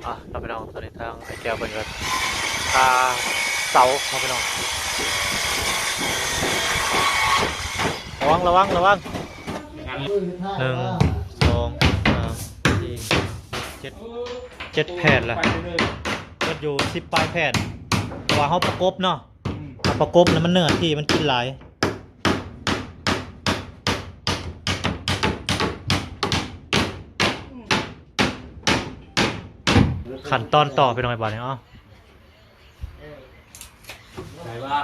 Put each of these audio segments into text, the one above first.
ອ່ະ ເນາະພີ່ນ້ອງ ຕອນນີ້ທາງອ້າຍແກ້ວເພິ່ນກໍຄາເສົາເນາະພີ່ນ້ອງ. ລະວັງ ລະວັງ ລະວັງ. ໜຶ່ງ ສອງ ສາມ ສີ່ ຫ້າ ຫົກ ເຈັດ ເຈັດແຜ່ນລະ ເບິດຢູ່ສິບປາຍແຜ່ນ ເພາະວ່າເຮົາປະກົບເນາະ. ອືມ ເຮົາປະກົບແລ້ວມັນເນື້ອທີ່ມັນກິນຫຼາຍ. ຂັ້ນຕອນຕໍ່ພີ່ນ້ອງ ບາດນີ້ ເອົາ ໄດ້ບໍ່?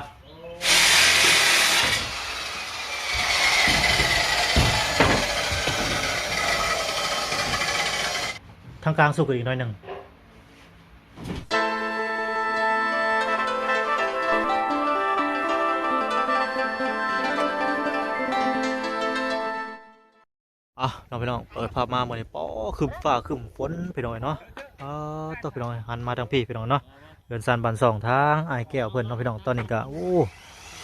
ທາງກາງສຸກອີກໜ້ອຍໜຶ່ງ. ອ່ະ ເນາະພີ່ນ້ອງ ເປີດພາບມາມື້ນີ້ ໂອ້ ຄຶ້ມຟ້າຄຶ້ມຝົນພີ່ນ້ອງເອີຍເນາະ. ອ່າ ໂຕ ພີ່ນ້ອງເອີຍ ຫັນມາທາງພີ້ພີ່ນ້ອງເນາະ ເຮືອນຊານບ້ານຊ່ອງທາງອ້າຍແກ້ວເພິ່ນເນາະພີ່ນ້ອງ. ຕອນນີ້ກໍ ໂອ້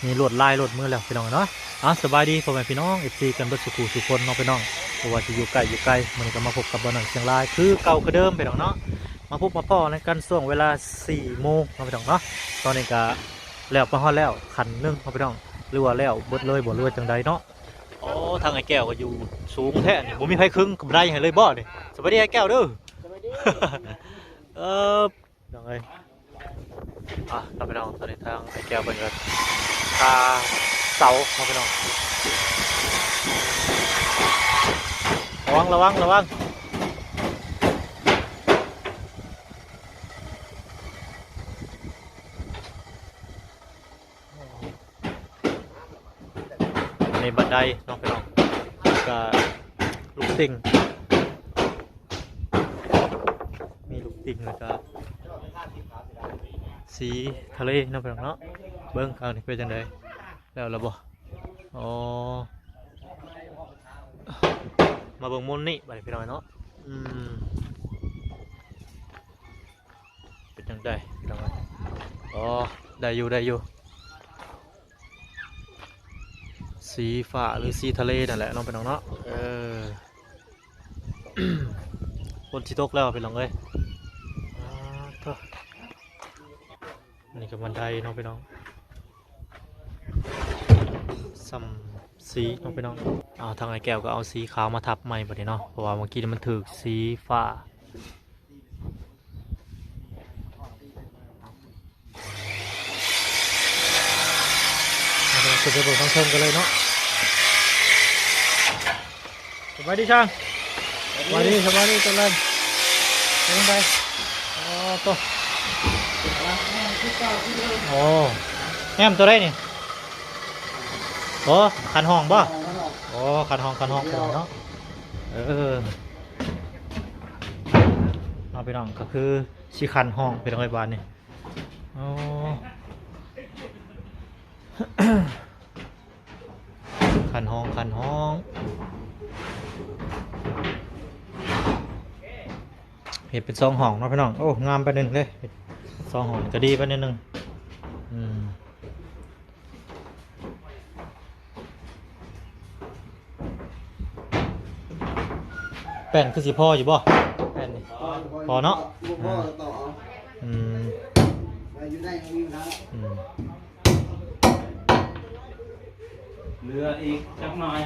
ມີລວດລາຍລົດມື້ແລ້ວພີ່ນ້ອງເນາະ. ອ່ະ ສະບາຍດີພໍ່ແມ່ພີ່ນ້ອງ ເອັຟຊີ ກັນເບິດສູ່ຜູ້ສູ່ຄົນເນາະພີ່ນ້ອງ ບໍ່ວ່າຈະຢູ່ໃກ້ຢູ່ໄກ. ມື້ນີ້ກໍມາພົບກັບບ່າວນ້ອຍຊຽງລາຍຄືເກົ່າຄືເດີມພີ່ນ້ອງເນາະ. ມາພົບມາພໍ້ໃນກັນຊ່ວງເວລາສີ່ໂມງເນາະພີ່ນ້ອງເນາະ. ຕອນນີ້ກໍແລ້ວໄປຮອດແລ້ວຂັ້ນໜຶ່ງເນາະພີ່ນ້ອງ ຫຼືວ່າແລ້ວເບິດເລີຍບໍ່ ຫຼືວ່າຈັ່ງໃດເນາະ. ໂອ້ ທາງອ້າຍແກ້ວກໍຢູ່ສູງແທ້ນີ້ ບໍ່ມີໃຜຄຶງບັນໄດໃຫ້ເລີຍບໍ່ນີ້? ສະບາຍດີອ້າຍແກ້ວເດີ. ສະບາຍດີ. ເອີ ພີ່ນ້ອງເອີຍ ອ່ະ ເນາະພີ່ນ້ອງ ຕອນນີ້ທາງອ້າຍແກ້ວເພິ່ນກໍຄາເສົາເນາະພີ່ນ້ອງ. ລະວັງ ລະວັງ ລະວັງ. ອັນນີ້ບັນໄດເນາະພີ່ນ້ອງ ກະລູກຕິ່ງ ມີລູກຕິ່ງ ແລ້ວກະສີທະເລເນາະພີ່ນ້ອງເນາະ. ເບິ່ງຂ້າງນີ້ເປັນຈັ່ງໃດ ແລ້ວລະບໍ່? ອໍ ມາເບິ່ງມຸມນີ້ບາດນີ້ພີ່ນ້ອງເນາະ. ອືມ ເປັນຈັ່ງໃດພີ່ນ້ອງເອີຍ? ອໍ ໄດ້ຢູ່ ໄດ້ຢູ່ ສີຟ້າ ຫຼື ສີທະເລນັ້ນແຫຼະເນາະພີ່ນ້ອງເນາະ. ເອີ ຝົນຊິຕົກແລ້ວພີ່ນ້ອງເອີຍ. ອ່າ ໂທ້ ອັນນີ້ກໍບັນໄດເນາະພີ່ນ້ອງ ສ່ຳສີເນາະພີ່ນ້ອງ. ເອົາ ທາງອ້າຍແກ້ວກໍເອົາສີຂາວມາທັບໃໝ່ບັດນີ້ເນາະ ເພາະວ່າເມື່ອກີ້ມັນຖືກສີຟ້າ. ເອົາ ເຮົາຂຶ້ນໄປເບິ່ງທາງເທິງກັນເລີຍເນາະ. ສະບາຍດີຊ່າງ. ສະບາຍດີ ສະບາຍດີ ຕອນແລງເປັນຈັ່ງໃດ? ອໍ ໂຕ ໂອ້ ແອ້ມໂຕໃດນີ້? ໂອ້ ຄັນຫ້ອງບໍ່? ໂອ້ ຄັນຫ້ອງ ຄັນຫ້ອງເນາະ. ເອີ ເນາະພີ່ນ້ອງ ກໍຄືຊິຄັນຫ້ອງພີ່ນ້ອງເອີຍບາດນີ້. ອໍ ຄັນຫ້ອງ ຄັນຫ້ອງ ເຮັດເປັນສອງຫ້ອງເນາະພີ່ນ້ອງ. ໂອ້ ງາມປານໜຶ່ງເດ້ ເຮັດສອງຫ້ອງກໍດີປານໜຶ່ງ. ອືມ ແປ້ນຄືຊິພໍຢູ່ບໍ່? ແປ້ນນີ້ພໍເນາະ. ບໍ່ພໍ ອ່າ ຕໍ່ເອົາ. ອືມ ໄວ້ຢູ່ໃນມີບັນຫາ. ອືມ ເຫຼືອອີກຈັກໜ້ອຍ.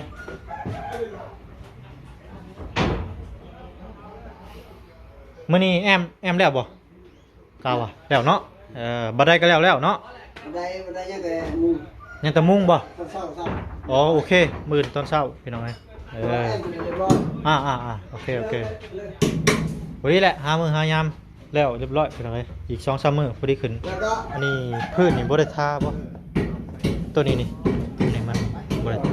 ມື້ນີ້ແອ້ມ ແອ້ມແລ້ວບໍ່? ກ່າວວ່າແລ້ວເນາະ. ເອີ ບັນໄດກໍແລ້ວແລ້ວເນາະ. ບັນໄດ ບັນໄດຍັງແຕ່ມຸງ ຍັງແຕ່ມຸງບໍ່? ຕອນເຊົ້າ ເຊົ້າ. ອໍ ໂອເຄ ມື້ອື່ນຕອນເຊົ້າພີ່ນ້ອງເອີຍ. ເອີ ແລ້ວແອ້ມກໍຮຽບຮ້ອຍ. ອ່າໆໆ ໂອເຄ ໂອເຄ ພໍດີແຫຼະ ຫາມື້ຫາຍາມແລ້ວຮຽບຮ້ອຍພີ່ນ້ອງເອີຍ. ອີກສອງສາມມື້ພໍດີຂຶ້ນ. ແລ້ວກໍ ອັນນີ້ພື້ນນີ້ບໍ່ໄດ້ທາບໍ່? ໂຕນີ້ນີ້ ໂຕນີ້ມັນບໍ່ໄດ້ທາ.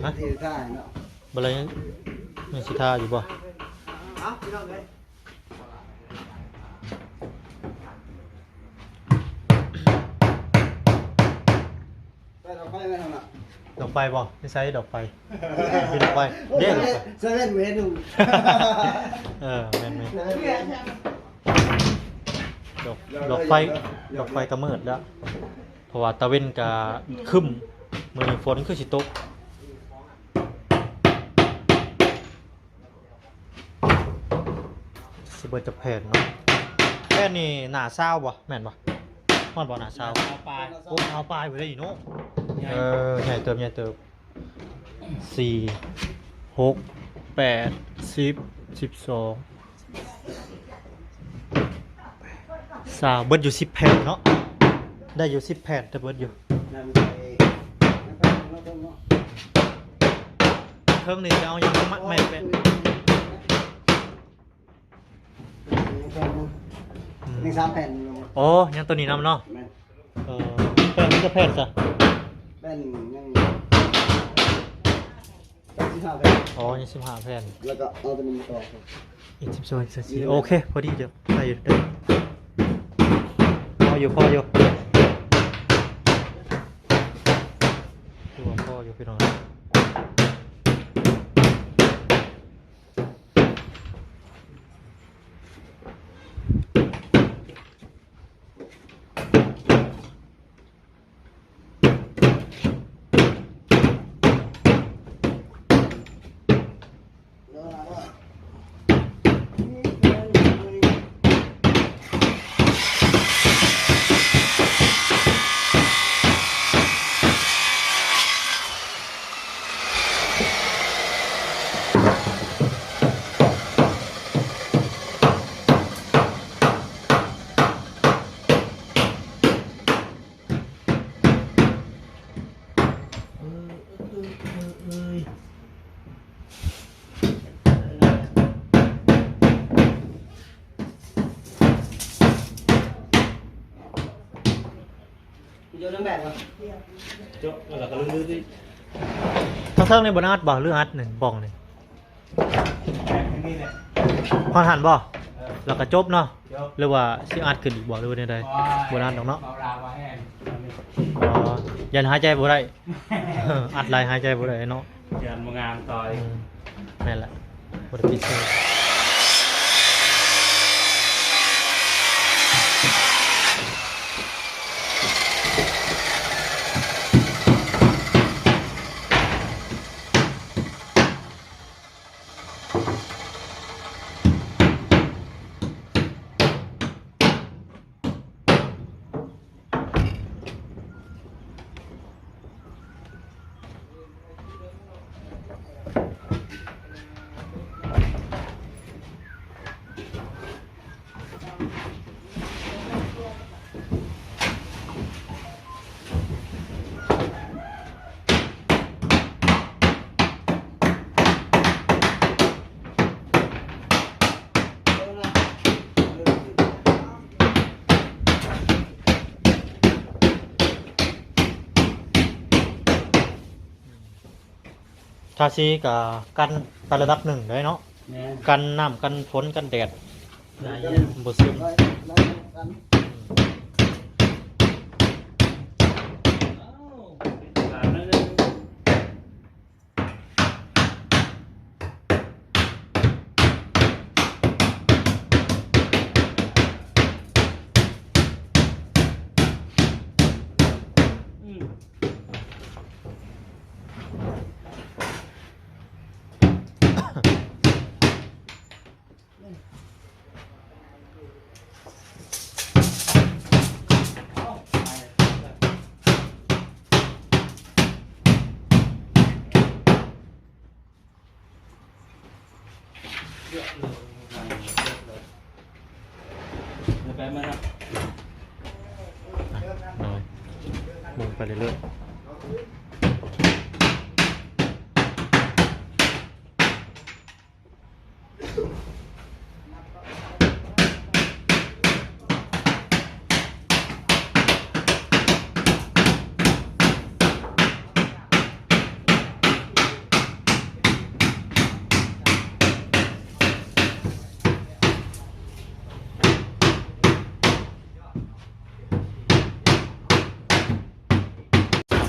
ຮະ? ທີ່ທາເນາະ. ບໍ່ໄດ້ ຍັງຊິທາຢູ່ບໍ່? ເອົາ ພີ່ນ້ອງເອີຍ ໄປດອກໄຟໄວ້ຫັ້ນລະ. ດອກໄຟບໍ່? ຢູ່ໃສດອກໄຟ? ມີດອກໄຟ ເດ້ດອກໄຟ. ເຊເວ່ນ ເຊເວັ່ນບໍ່ເຫັນຫຸ່ງ. ເອີ ແມ່ນໆ ດອກ ດອກໄຟ ດອກໄຟກໍມືດແລ້ວ ເພາະວ່າຕາເວັນກໍຄຶ້ມ ມື້ນີ້ຝົນຄືຊິຕົກ. ຊິເບິດຈັກແຜ່ນເນາະ? ແຜ່ນນີ້ໜ້າຊາວບໍ່? ແມ່ນບໍ່? ຮອດບໍ່ໜ້າຊາວ? ຊາວປາຍ. ໂອ້ ຊາວປາຍພຸ້ນເດ້ເນາະ. ໃຫຍ່ ເອີ ໃຫຍ່ເຕີບ ໃຫຍ່ເຕີບ. ສີ່ ຫົກ ແປດ ສິບ ສິບສອງ ຊາວ ເບິດຢູ່ສິບແຜ່ນເນາະ. ໄດ້ຢູ່ສິບແຜ່ນ ແຕ່ເບິດຢູ່. ເທິງນີ້ຈະເອົາຫຍັງມາມັດໃໝ່ເປັນ ອືມ ຍັງສາມແຜ່ນຢູ່. ອໍ ຍັງໂຕນີ້ນຳເນາະ. ແມ່ນ. ເອີ ແປ້ນມີຈັກແຜ່ນຊະ? ແປ້ນຍັງສິບຫ້າແຜ່ນ. ອໍ ຍັງສິບຫ້າແຜ່ນ ແລ້ວກໍເອົາໂຕນີ້ມາຕໍ່ ອີກສິບສອງ ສິບສີ່. ໂອເຄ ພໍດີ ໄດ້ຢູ່ ໄດ້ຢູ່ ພໍຢູ່ ພໍຢູ່ ຖືວ່າພໍຢູ່ພີ່ນ້ອງ. ເຈົ້ານາງແບກວະ? ເຈົ້າ ແລ້ວກໍລືມໆ ທາງເທິງນີ້ບໍ່ໄດ້ອັດບໍ່ ຫຼືອັດນີ້ ບ້ອງນີ້? ຮອດຫັ້ນບໍ່? ເອີ ແລ້ວກໍຈົບເນາະ? ຈົບ. ຫຼືວ່າຊິອັດຂຶ້ນອີກບໍ່ ຫຼືວ່າແນວໃດ? ບໍ່ໄດ້ ບໍ່ໄດ້ອັດດອກເນາະ. ເວົ້າລາວວ່າແຮງ. ອໍ ຢ້ານຫາຍໃຈບໍ່ໄດ້. ອັດຫຼາຍຫາຍໃຈບໍ່ໄດ້ເນາະ. ຢ້ານບໍ່ງາມຕໍ່ອີກ. ອືມ ແມ່ນແຫຼະ ບໍ່ໄດ້ປິດເຊີຍ. ທາສີກໍກັນໄປລະດັບໜຶ່ງໄດ້ເນາະ. ແມ່ນ. ກັນນ້ຳ ກັນຝົນ ກັນແດດ ໄດ້ ບໍ່ຊຶມ.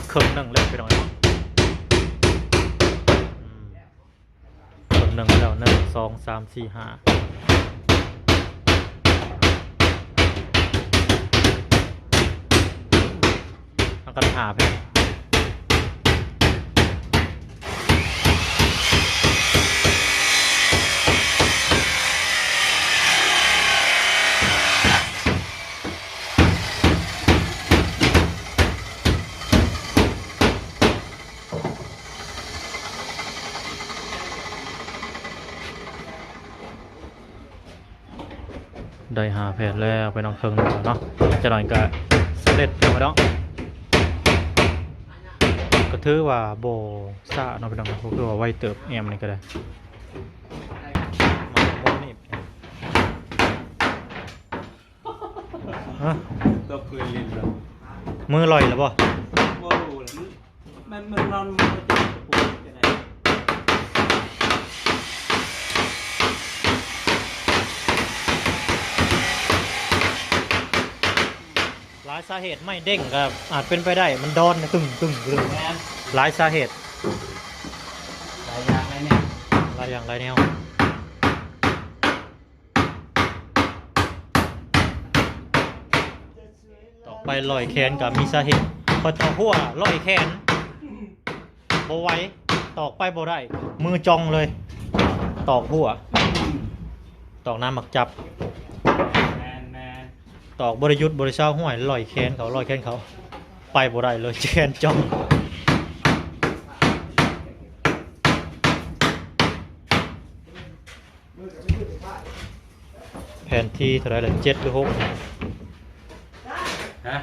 ເຄິ່ງໜຶ່ງແລ້ວພີ່ນ້ອງເນາະ. ອືມ ເຄິ່ງໜຶ່ງແລ້ວ ໜຶ່ງ ສອງ ສາມ ສີ່ ຫ້າ ເອົາກັນຫາເພິ່ນ. ໄດ້ຫ້າແຜ່ນແລ້ວ ໄປນອກເຄິ່ງໜຶ່ງແລ້ວເນາະ. ຈັກໜ້ອຍກໍສຳເລັດແລ້ວເນາະ ກໍຖືວ່າບໍ່ຊ້າເນາະ ພີ່ນ້ອງເນາະ ກໍຄືວ່າໄວເຕີບ ແອ້ມນີ້ກໍໄດ້. ຮະ? ຕົກພື້ນຫຼິ້ນແລ້ວ ມືລອຍແລ້ວບໍ່? ບໍ່ຮູ້ແລ້ວ ມັນ ມັນນອນ ຫຼາຍສາເຫດ ໄມ້ເດ້ງກໍອາດເປັນໄປໄດ້ ມັນດອນຕຶ້ງໆ ແມ່ນ ຫຼາຍສາເຫດ ຫຼາຍຢ່າງຫຼາຍແນວ ຫຼາຍຢ່າງຫຼາຍແນວ. ຕອກໄປລອຍແຂນກໍມີສາເຫດ ຂ້ອຍຕອກຫົວລອຍແຂນບໍ່ໄຫວ ຕອກໄປບໍ່ໄດ້ ມືຈ່ອງເລີຍ ຕອກຫົວ ຕອກນ້ຳໝາກຈັບ ແມ່ນໆ ຕອກບໍ່ໄດ້ຢຸດບໍ່ໄດ້ເຊົາ ຫ້ວຍ ລອຍແຂນເຂົາ ລອຍແຂນເຂົາ ໄປບໍ່ໄດ້ເລີຍ ແຂນຈ່ອງ. ແຜ່ນທີເທົ່າໃດລະ ເຈັດຫຼືຫົກ? ຮະ?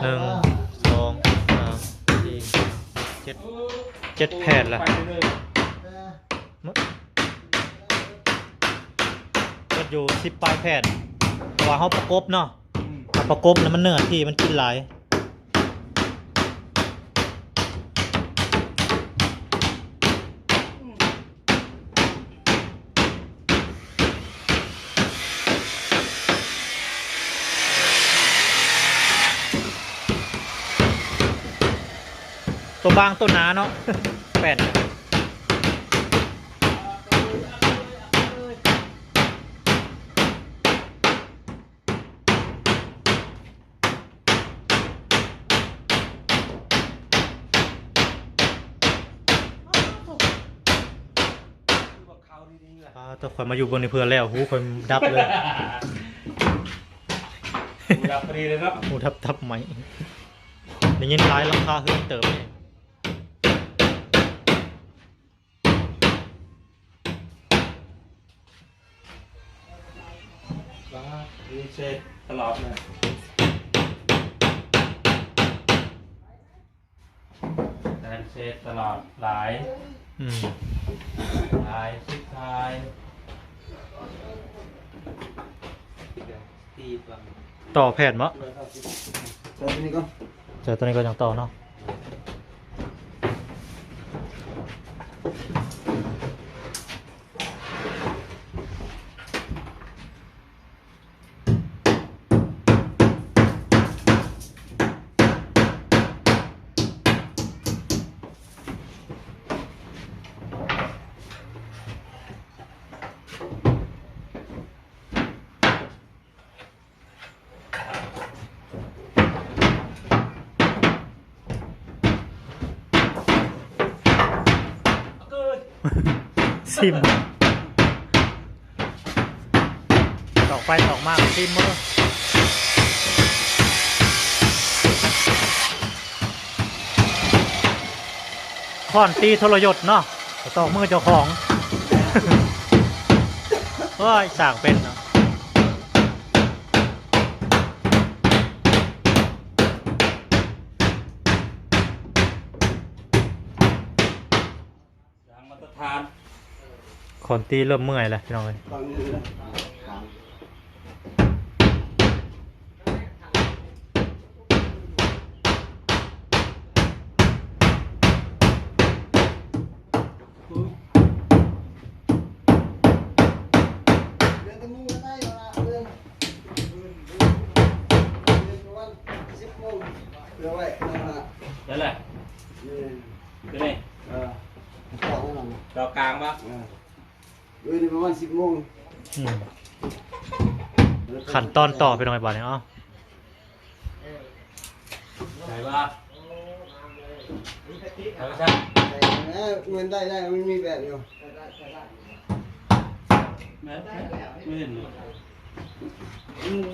ໜຶ່ງ ສອງ ສາມ ສີ່ ເຈັດ ເຈັດແຜ່ນລະ ເບິດຢູ່ສິບປາຍແຜ່ນ ເພາະວ່າເຮົາປະກົບເນາະ ອືມ ເຮົາປະກົບແລ້ວມັນເນື້ອທີ່ມັນກິນຫຼາຍ. ຕົວບາງຕົວໜາເນາະ ແປ້ນ. ອ່າ ແຕ່ຂ້ອຍມາຢູ່ເບິ່ງນີ້ເພື່ອແລ້ວ ຫູຂ້ອຍດັບເລີຍ ຫູດັບພໍດີເລີຍເນາະ ຫູດັບຕັບໄໝ້ ໄດ້ຍິນຫຼາຍຫຼັງຄາເຮືອນເຕີບນີ້. ບາດນີ້ເຊັດຕະຫຼອດເລີຍ ແຕ່ເຊັດຕະຫຼອດຫຼາຍ ອືມ ຫຼາຍສຸດທ້າຍ. ຕໍ່ແຜ່ນບໍ່? ໃສ່ຕົວນີ້ກ່ອນ ໃສ່ຕົວນີ້ກ່ອນ ຈັ່ງຕໍ່ເນາະ. ຊິມ ຕອກໄປຕອກມາກໍຊິມເບິ່ງ ຄ້ອນຕີທໍລະຍົດເນາະ ກໍຕອກມືເຈົ້າຂອງ ໂອ້ຍ ສ້າງເປັນເນາະ. ຢ່າງມາດຕະຖານ ຄ້ອນຕີເລີ່ມເມື່ອຍແລ້ວ ພີ່ນ້ອງເອີຍ. ເດືອນຕະມູນໄດ້ລະ ເດືອນ ເດືອນປະມານສິບໂມງ ເພື່ອໄວ້ນັ້ນລະ ນັ້ນແຫຼະ ນີ້ ຕົວນີ້ ເອີ ຕໍ່ນັ້ນ ຕໍ່ກາງບໍ່? ເອີ ເອີ ນີ້ປະມານສິບໂມງ ອືມ ຂັ້ນຕອນຕໍ່ ພີ່ນ້ອງເອີຍ ບາດນີ້ ເອົາ ໄດ້ບໍ່? ໄດ້ບໍ່? ໄດ້ບໍ່? ເອີ ມັນໄດ້ ໄດ້ ມັນມີແບບຢູ່ ແມ່ນ ແມ່ນ ອືມ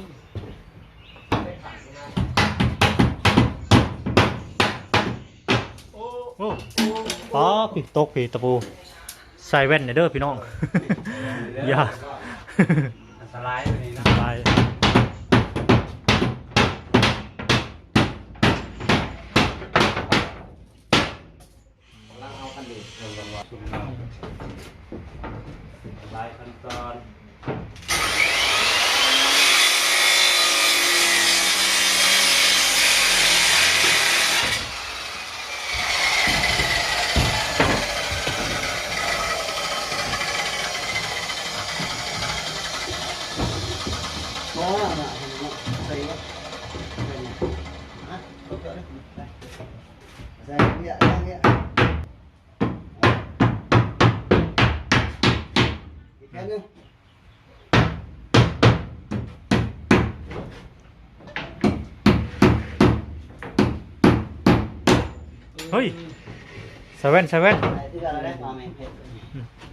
ໂອ້ ປ້າ ພີ່ ຕົກ ພີ່ ຕະປູ. ໃສ່ແວ່ນແດ່ເດີພີ່ນ້ອງ ຢ່າ ອັນຕະລາຍຕົວນີ້ເນາະ ອັນຕະລາຍ. ກຳລັງເອົາກັນຢູ່ ເອີ ລາຍຂັ້ນຕອນ. ພໍລະ ໃສ່ ໃສ່ ໃສ່ ອີກແຜ່ນໜຶ່ງ. ເຮີ້ຍ ສະແວ່ນ ສະແວ່ນ ໄປເທື່ອລະໄດ້ ຕາແມ່ເພັດ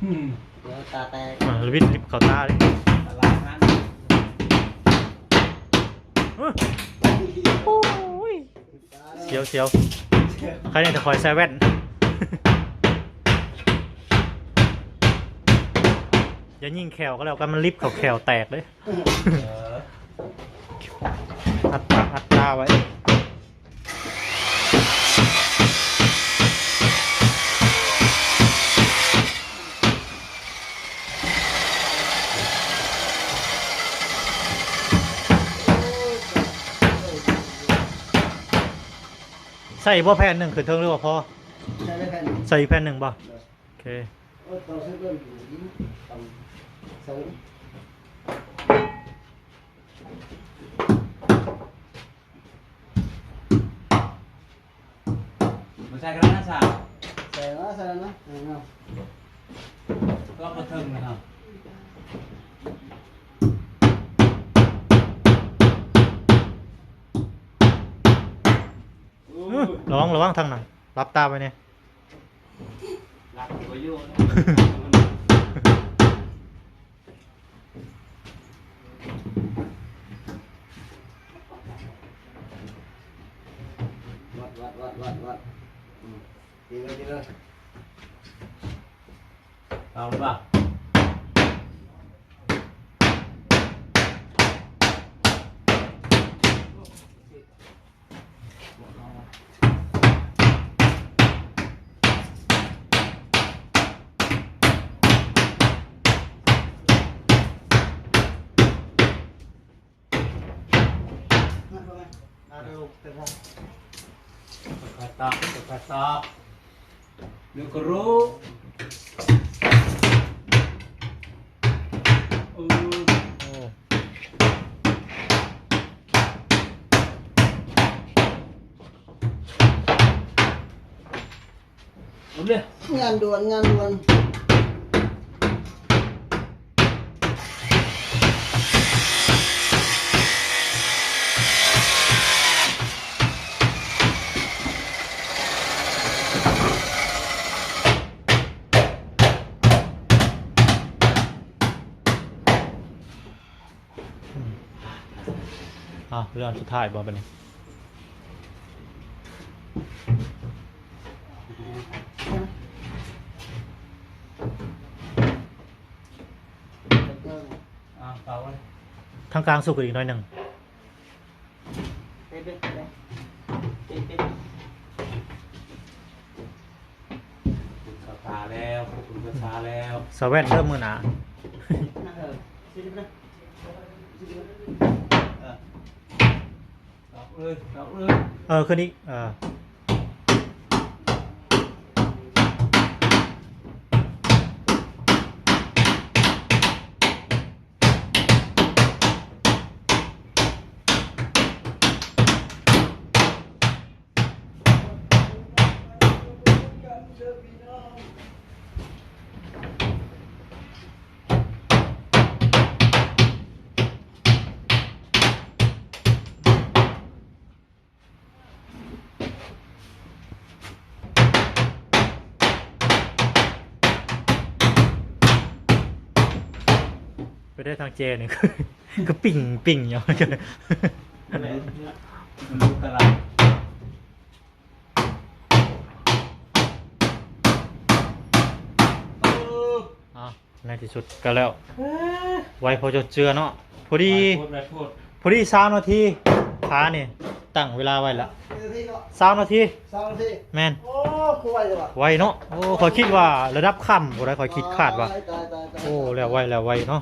ອືມ ດຽວຕາແຕກ ອ່າ ລະວິດລິບເຂົ້າຕາເດ້ ຕະຫຼາດນັ້ນ ເຮີ້ຍ ໂອ້ຍ. ສຽວ ສຽວ ໃຄແນ່ແຕ່ຂ້ອຍໃສ່ແວ່ນ ຢ່າຍິງແຂ້ວກໍແລ້ວກັນ ມັນລິບເຂົ້າແຂ້ວແຕກເດ້. ເອີ ອັດປາກອັດຕາໄວ້. ໃສ່ບໍ່ແຜ່ນໜຶ່ງຂຶ້ນເທິງ ຫຼືວ່າພໍ? ໃສ່ໄດ້ແຜ່ນໜຶ່ງ ໃສ່ອີກແຜ່ນໜຶ່ງບໍ່? ໂດຍ ໂອເຄ ເອີ ຕ້ອງໃສ່ເບິ່ງຢູ່ດີ ຕ້ອງໃສ່ ບໍ່ໃສ່ກໍໄດ້ນະ ສາວ ໃສ່ເນາະ ໃສ່ເນາະ ໃສ່ເນາະ ກໍບໍ່ເຖິງນະ ເອີ ລະວັງ ລະວັງທາງນັ້ນ ຫຼັບຕາໄວ້ແນ່ ຫຼັບບໍ່ຢູ່. ວັດ ວັດ ວັດ ວັດ ວັດ ອືມ ຕີເລີຍ ຕີເລີຍ ເອົາລະບໍ່? ຄ່ອຍຕອກ ຄ່ອຍຕອກ ດຽວກໍຮູ້ ເອີ ໂອ້ ງານດ່ວນ ງານດ່ວນ. ອືມ ເອົາ ເລື່ອງສຸດທ້າຍບໍ່ບັດນີ້? ອ່າ ເປົ່າເລີຍ ທາງກາງສຸກຂຶ້ນອີກໜ້ອຍໜຶ່ງ. ເປັນເປັນ ເປັນເປັນ ເປັນເປັນ. ເຂົ້າຕາແລ້ວ ເຂົ້າຕາແລ້ວ ສະແວ່ນເດີມື້ໜ້າ ເອີ ເອີ ຂຶ້ນອີກ ເອີ. ໄປໄດ້ທາງແຈນີ້ ຄື ຄືປິງ ປິງຢູ່ ມັນລຸດ ມັນຫຼຸດຕະຫຼາດ ເອີ ອ່າ. ໃນທີ່ສຸດກໍແລ້ວ ໄວພໍຈົດເຈື່ອເນາະ. ພໍດີ ໄວໂພດ ໄວໂພດ ພໍດີຊາວນາທີ. ຂານີ້ຕັ້ງເວລາໄວ້ລະ ເຈົ້າໜ້າທີ່ເນາະ ຊາວນາທີ ຊາວນາທີ. ແມ່ນ. ໂອ້ ຄືໄວແທ້ວະ ໄວເນາະ. ໂອ້ ຂ້ອຍຄິດວ່າລະດັບຄ່ຳພຸ້ນໃດ ຂ້ອຍຄິດຄາດວ່າ ຕາຍ ຕາຍ ຕາຍ ຕາຍ ໂອ້ ແລ້ວໄວ ແລ້ວໄວເນາະ.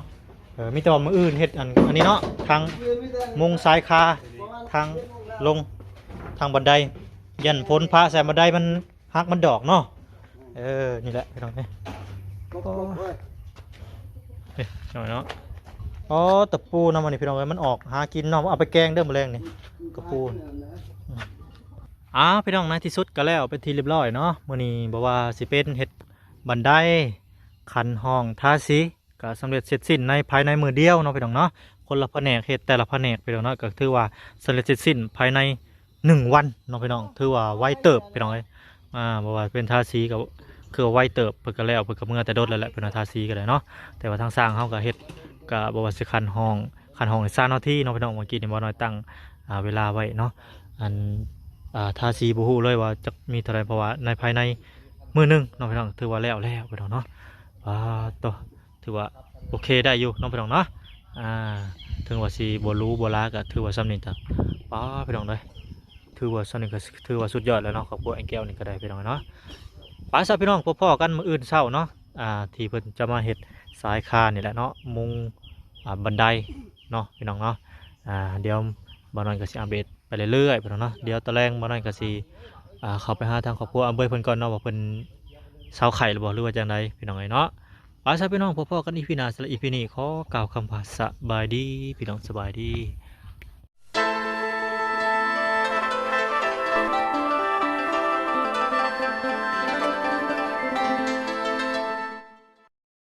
ເອີ ມີແຕ່ວ່າມື້ອື່ນເຮັດອັນ ອັນນີ້ເນາະ ທາງ ມື້ອື່ນມີແຕ່ ມຸງຊາຍຄາ ປະມານ ທາງລົງ ທາງບັນໄດ ຢ້ານຝົນຟ້າໃສ່ບັນໄດມັນ ຮັກມັນດອກເນາະ. ເອີ ນີ້ແຫຼະພີ່ນ້ອງເອີຍ ໂອ້ຍ ເອີຍ ນ້ອຍເນາະ. ອໍ ຕະປູນຳ ອັນນີ້ພີ່ນ້ອງເອີຍ ມັນອອກຫາກິນເນາະ. ເອົາໄປແກງເດີມື້ແລງນີ້ ຕະປູ. ອືມ ອ້າວ ພີ່ນ້ອງ ໃນທີ່ສຸດກໍແລ້ວເປັນທີ່ຮຽບຮ້ອຍເນາະ. ມື້ນີ້ບໍ່ວ່າຊິເປັນເຮັດບັນໄດ ຂັນຫ້ອງ ທາສີ ກໍສຳເລັດເສັດສິ້ນໃນພາຍໃນມື້ດຽວເນາະພີ່ນ້ອງເນາະ. ຄົນລະພະແນກເຮັດ ແຕ່ລະພະແນກພີ່ນ້ອງເນາະ ກໍຖືວ່າສຳເລັດເສັດສິ້ນພາຍໃນ ໜຶ່ງວັນເນາະພີ່ນ້ອງ ຖືວ່າໄວເຕີບພີ່ນ້ອງເອີຍ. ອ່າ ບໍ່ວ່າເປັນທາສີກໍຄືວ່າໄວເຕີບ ເພິ່ນກໍແລ້ວ ເພິ່ນກໍເມືອແຕ່ດົນແລ້ວແຫຼະ ເພິ່ນວ່າທາສີກໍໄດ້ເນາະ. ແຕ່ວ່າທາງຊ່າງເຮົາກໍເຮັດ ກໍບໍ່ວ່າຊິຂັນຫ້ອງ ຂັນຫ້ອງຊາວນາທີເນາະພີ່ນ້ອງ. ເມື່ອກີ້ນີ້ບໍ່ນ້ອຍຕັ້ງ ອ່າ ເວລາໄວ້ເນາະ ອັນ ອ່າ ທາສີບໍ່ຮູ້ເລີຍວ່າຈັກມີເທົ່າໃດ ເພາະວ່າໃນພາຍໃນມື້ໜຶ່ງເນາະພີ່ນ້ອງ ຖືວ່າແລ້ວແລ້ວພີ່ນ້ອງເນາະ. ປາດໂຕ ຖືວ່າໂອເຄໄດ້ຢູ່ເນາະພີ່ນ້ອງເນາະ. ອ່າ ເຖິງວ່າຊິບໍ່ຫຼູບໍ່ຫຼາ ກໍຖືວ່າສ່ຳນີ້ກໍ ປາດ ພີ່ນ້ອງເອີຍ ຖືວ່າສ່ຳນີ້ກໍຖືວ່າສຸດຍອດແລ້ວເນາະ ຄອບຄົວອ້າຍແກ້ວນີ້ກໍໄດ້ພີ່ນ້ອງເນາະ. ໄປຊະພີ່ນ້ອງ ພົບພໍ້ກັນມື້ອື່ນເຊົ້າເນາະ ອ່າ ທີ່ເພິ່ນຈະມາເຮັດຊາຍຄານີ້ແຫຼະເນາະ ມຸງ ອ່າ ບັນໄດເນາະພີ່ນ້ອງເນາະ. ອ່າ ດຽວບ່າວນ້ອຍກໍຊິອັບເດດ ໄປເລື້ອຍໆ ພີ່ນ້ອງເນາະ. ດຽວຕອນແລງບ່າວນ້ອຍກໍຊິ ອ່າ ເຂົ້າໄປຫາທາງຄອບຄົວອຳເບີຍເພິ່ນກ່ອນເນາະ ວ່າເພິ່ນເຊົາໄຂ້ແລ້ວບໍ່ ຫຼືວ່າຈັ່ງໃດພີ່ນ້ອງເອີຍເນາະ. ໄປຊະພີ່ນ້ອງ ພົບພໍ້ກັນອີພີໜ້າ. ສຳລັບອີພີນີ້ຂໍກ່າວຄຳວ່າສະບາຍດີພີ່ນ້ອງ ສະບາຍດີ.